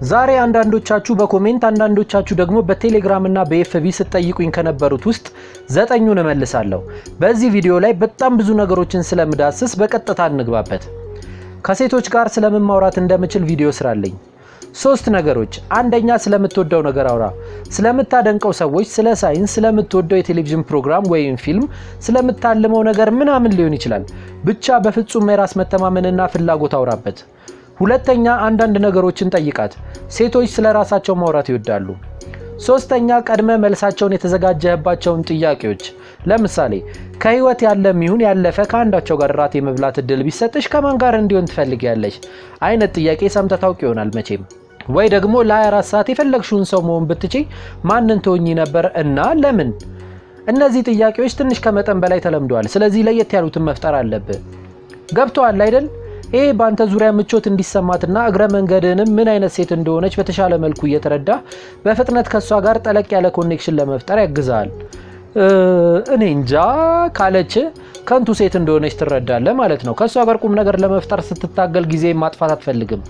ዛሬ አንዳንዶቻችሁ በ comment፣ አንዳንዶቻችሁ ደግሞ በቴሌግራም እና በ FB ስትጠይቁኝ ከነበሩት ውስጥ ዘጠኙን እመልሳለሁ። በዚህ ቪዲዮ ላይ በጣም ብዙ ነገሮችን ስለምዳስስ በቀጥታ እንግባበት። ከሴቶች ጋር ስለምን ማውራት እንደምችል ቪዲዮ ስራልኝ። ሶስት ነገሮች። አንደኛ፣ ስለምትወደው ነገር አውራ። ስለምታደንቀው ሰዎች፣ ስለ ሳይንስ፣ ስለምትወደው የቴሌቪዥን ፕሮግራም ወይም ፊልም፣ ስለምታልመው ነገር ምናምን ሊሆን ይችላል። ብቻ በፍጹም የራስ መተማመንና ፍላጎት አውራበት። ሁለተኛ፣ አንዳንድ ነገሮችን ጠይቃት። ሴቶች ስለ ራሳቸው ማውራት ይወዳሉ። ሶስተኛ፣ ቀድመህ መልሳቸውን የተዘጋጀህባቸውን ጥያቄዎች፣ ለምሳሌ ከህይወት ያለም ይሁን ያለፈ ከአንዳቸው ጋር ራት የመብላት እድል ቢሰጥሽ ከማን ጋር እንዲሆን ትፈልጊያለሽ አይነት ጥያቄ ሰምተህ ታውቅ ይሆናል መቼም። ወይ ደግሞ ለ24 ሰዓት የፈለግሽውን ሰው መሆን ብትችይ ማንን ትሆኚ ነበር እና ለምን? እነዚህ ጥያቄዎች ትንሽ ከመጠን በላይ ተለምደዋል። ስለዚህ ለየት ያሉትን መፍጠር አለብህ። ገብቶሃል አይደል? ይሄ በአንተ ዙሪያ ምቾት እንዲሰማትና እግረ መንገድህንም ምን አይነት ሴት እንደሆነች በተሻለ መልኩ እየተረዳ በፍጥነት ከእሷ ጋር ጠለቅ ያለ connection ለመፍጠር ያግዛል። እኔ እንጃ ካለች ከንቱ ሴት እንደሆነች ትረዳለህ ማለት ነው። ከእሷ ጋር ቁም ነገር ለመፍጠር ስትታገል ጊዜ ማጥፋት አትፈልግም።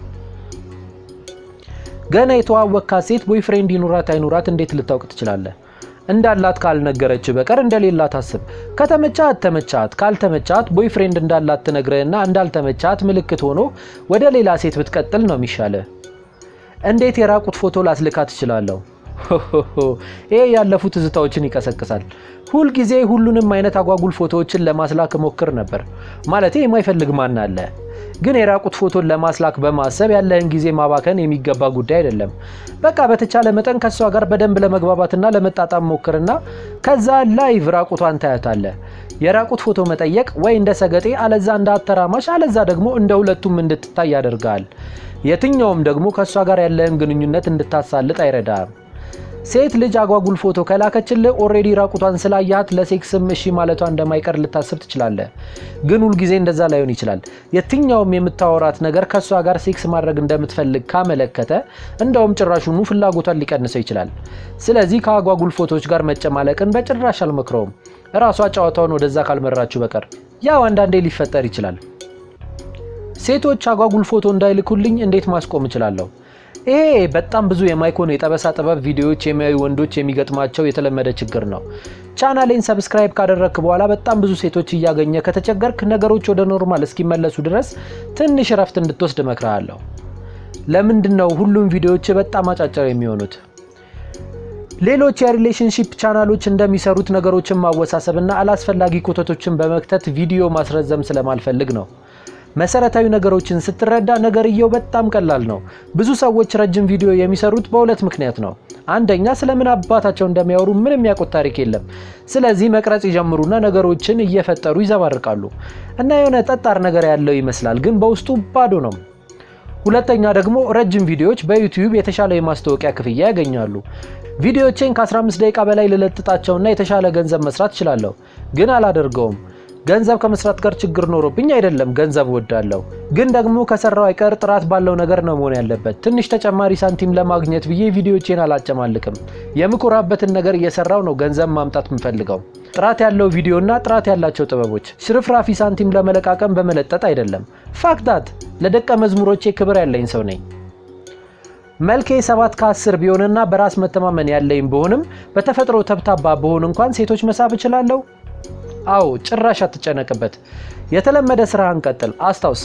ገና የተዋወቅካት ሴት boyfriend ይኑራት አይኑራት እንዴት ልታውቅ ትችላለህ? እንዳላት ካልነገረች በቀር እንደሌላት አስብ። ከተመቻት ተመቻት፣ ካልተመቻት boyfriend እንዳላት ትነግርህና እንዳልተመቻት ምልክት ሆኖ ወደ ሌላ ሴት ብትቀጥል ነው የሚሻልህ። እንዴት የራቁት ፎቶ ላስልካት እችላለሁ? ይሄ ያለፉ ትዝታዎችን ይቀሰቅሳል። ሁልጊዜ ሁሉንም አይነት አጓጉል ፎቶዎችን ለማስላክ እሞክር ነበር። ማለቴ የማይፈልግ ማን አለ? ግን የራቁት ፎቶን ለማስላክ በማሰብ ያለህን ጊዜ ማባከን የሚገባ ጉዳይ አይደለም። በቃ በተቻለ መጠን ከእሷ ጋር በደንብ ለመግባባትና ለመጣጣም ሞክርና ከዛ live ራቁቷን ታያታለህ። የራቁት ፎቶ መጠየቅ ወይ እንደ ሰገጤ፣ አለዛ እንደ አተራማሽ፣ አለዛ ደግሞ እንደ ሁለቱም እንድትታይ ያደርጋል። የትኛውም ደግሞ ከእሷ ጋር ያለህን ግንኙነት እንድታሳልጥ አይረዳም። ሴት ልጅ አጓጉል ፎቶ ከላከችልህ already ራቁቷን ስላያት ለሴክስም እሺ ማለቷ እንደማይቀር ልታስብ ትችላለህ። ግን ሁልጊዜ እንደዛ ላይሆን ይችላል። የትኛውም የምታወራት ነገር ከእሷ ጋር ሴክስ ማድረግ እንደምትፈልግ ካመለከተ እንደውም ጭራሹኑ ፍላጎቷን ሊቀንሰው ይችላል። ስለዚህ ከአጓጉል ፎቶዎች ጋር መጨማለቅን በጭራሽ አልመክረውም፣ እራሷ ጨዋታውን ወደዛ ካልመራችሁ በቀር። ያው አንዳንዴ ሊፈጠር ይችላል። ሴቶች አጓጉል ፎቶ እንዳይልኩልኝ እንዴት ማስቆም እችላለሁ? ይሄ በጣም ብዙ የማይኮን የጠበሳ ጥበብ ቪዲዮዎች የሚያዩ ወንዶች የሚገጥማቸው የተለመደ ችግር ነው። ቻናሌን subscribe ካደረግክ በኋላ በጣም ብዙ ሴቶች እያገኘህ ከተቸገርክ ነገሮች ወደ normal እስኪመለሱ ድረስ ትንሽ እረፍት እንድትወስድ እመክርሃለሁ። ለምንድን ነው ሁሉም ቪዲዮዎች በጣም አጫጭር የሚሆኑት? ሌሎች የ relationship ቻናሎች እንደሚሰሩት ነገሮችን ማወሳሰብና አላስፈላጊ ኮተቶችን በመክተት ቪዲዮ ማስረዘም ስለማልፈልግ ነው። መሰረታዊ ነገሮችን ስትረዳ ነገርየው በጣም ቀላል ነው። ብዙ ሰዎች ረጅም ቪዲዮ የሚሰሩት በሁለት ምክንያት ነው። አንደኛ፣ ስለምን አባታቸው እንደሚያወሩ ምንም የሚያውቁት ታሪክ የለም። ስለዚህ መቅረጽ ይጀምሩና ነገሮችን እየፈጠሩ ይዘባርቃሉ እና የሆነ ጠጣር ነገር ያለው ይመስላል፣ ግን በውስጡ ባዶ ነው። ሁለተኛ ደግሞ ረጅም ቪዲዮዎች በዩቲዩብ የተሻለ የማስታወቂያ ክፍያ ያገኛሉ። ቪዲዮዎቼን ከ15 ደቂቃ በላይ ልለጥጣቸውና የተሻለ ገንዘብ መስራት እችላለሁ፣ ግን አላደርገውም። ገንዘብ ከመስራት ጋር ችግር ኖሮብኝ አይደለም፣ ገንዘብ እወዳለሁ። ግን ደግሞ ከሰራው አይቀር ጥራት ባለው ነገር ነው መሆን ያለበት። ትንሽ ተጨማሪ ሳንቲም ለማግኘት ብዬ ቪዲዮቼን አላጨማልቅም። የምኮራበትን ነገር እየሰራው ነው ገንዘብ ማምጣት የምፈልገው። ጥራት ያለው ቪዲዮና ጥራት ያላቸው ጥበቦች፣ ሽርፍራፊ ሳንቲም ለመለቃቀም በመለጠጥ አይደለም። Fuck that። ለደቀ መዝሙሮቼ ክብር ያለኝ ሰው ነኝ። መልኬ 7 ከ10 ቢሆንና በራስ መተማመን ያለኝ ብሆንም በተፈጥሮ ተብታባ ብሆን እንኳን ሴቶች መሳብ እችላለሁ? አዎ፣ ጭራሽ አትጨነቅበት። የተለመደ ስራህን ቀጥል። አስታውስ፣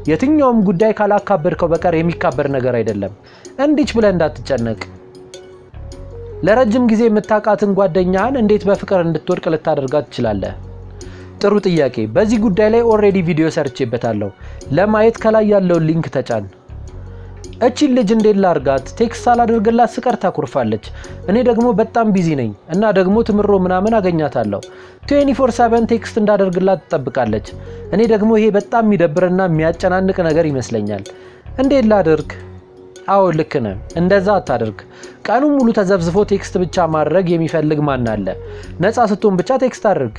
የትኛውም ጉዳይ ካላካበድከው በቀር የሚካበድ ነገር አይደለም። እንዲች ብለህ እንዳትጨነቅ። ለረጅም ጊዜ የምታውቃትን ጓደኛህን እንዴት በፍቅር እንድትወድቅ ልታደርጋት ትችላለህ? ጥሩ ጥያቄ። በዚህ ጉዳይ ላይ already ቪዲዮ ሰርቼበታለሁ። ለማየት ከላይ ያለውን link ተጫን። እቺን ልጅ እንዴት ላርጋት? Text ሳላደርግላት ስቀር ታኩርፋለች። እኔ ደግሞ በጣም busy ነኝ እና ደግሞ tomorrow ምናምን አገኛታለሁ። 24/7 text እንዳደርግላት ትጠብቃለች። እኔ ደግሞ ይሄ በጣም የሚደብርና የሚያጨናንቅ ነገር ይመስለኛል። እንዴት ላድርግ? አዎ፣ ልክ ነህ። እንደዛ አታድርግ። ቀኑን ሙሉ ተዘፍዝፎ text ብቻ ማድረግ የሚፈልግ ማን አለ? ነፃ ስትሆን ብቻ text አድርግ።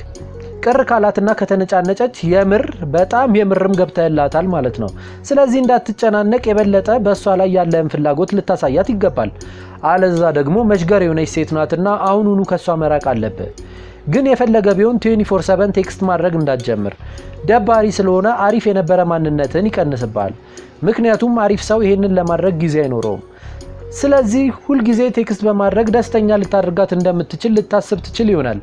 ቅር ካላትና ከተነጫነጨች የምር በጣም የምርም ገብተህላታል ማለት ነው። ስለዚህ እንዳትጨናነቅ የበለጠ በእሷ ላይ ያለህን ፍላጎት ልታሳያት ይገባል። አለዛ ደግሞ መሽገር የሆነች ሴት ናትና አሁኑኑ ከእሷ መራቅ አለብህ። ግን የፈለገ ቢሆን 24/7 text ማድረግ እንዳትጀምር። ደባሪ ስለሆነ አሪፍ የነበረ ማንነትን ይቀንስብሃል። ምክንያቱም አሪፍ ሰው ይሄንን ለማድረግ ጊዜ አይኖረውም። ስለዚህ ሁልጊዜ text በማድረግ ደስተኛ ልታደርጋት እንደምትችል ልታስብ ትችል ይሆናል።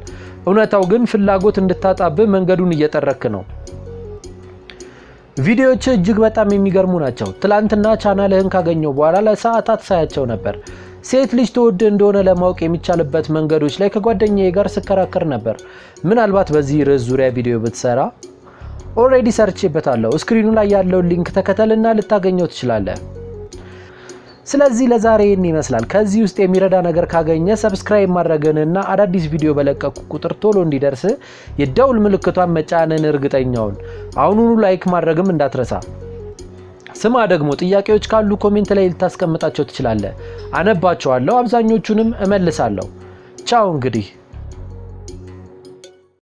እውነታው ግን ፍላጎት እንድታጣብህ መንገዱን እየጠረክ ነው። ቪዲዮዎች እጅግ በጣም የሚገርሙ ናቸው። ትላንትና ቻናልህን ካገኘው በኋላ ለሰዓታት ሳያቸው ነበር። ሴት ልጅ ትወድ እንደሆነ ለማወቅ የሚቻልበት መንገዶች ላይ ከጓደኛዬ ጋር ስከራከር ነበር። ምናልባት በዚህ ርዕስ ዙሪያ ቪዲዮ ብትሰራ። Already ሰርቼበታለሁ። Screen ኑ ላይ ያለውን link ተከተልና ልታገኘው ትችላለህ። ስለዚህ ለዛሬ ይህን ይመስላል። ከዚህ ውስጥ የሚረዳ ነገር ካገኘህ subscribe ማድረግንና አዳዲስ ቪዲዮ በለቀኩ ቁጥር ቶሎ እንዲደርስ የደውል ምልክቷን መጫንን እርግጠኛ ሁን። አሁኑኑ like ማድረግም እንዳትረሳ። ስማ ደግሞ ጥያቄዎች ካሉ comment ላይ ልታስቀምጣቸው ትችላለህ። አነባቸዋለሁ፣ አብዛኞቹንም እመልሳለሁ። ቻው እንግዲህ።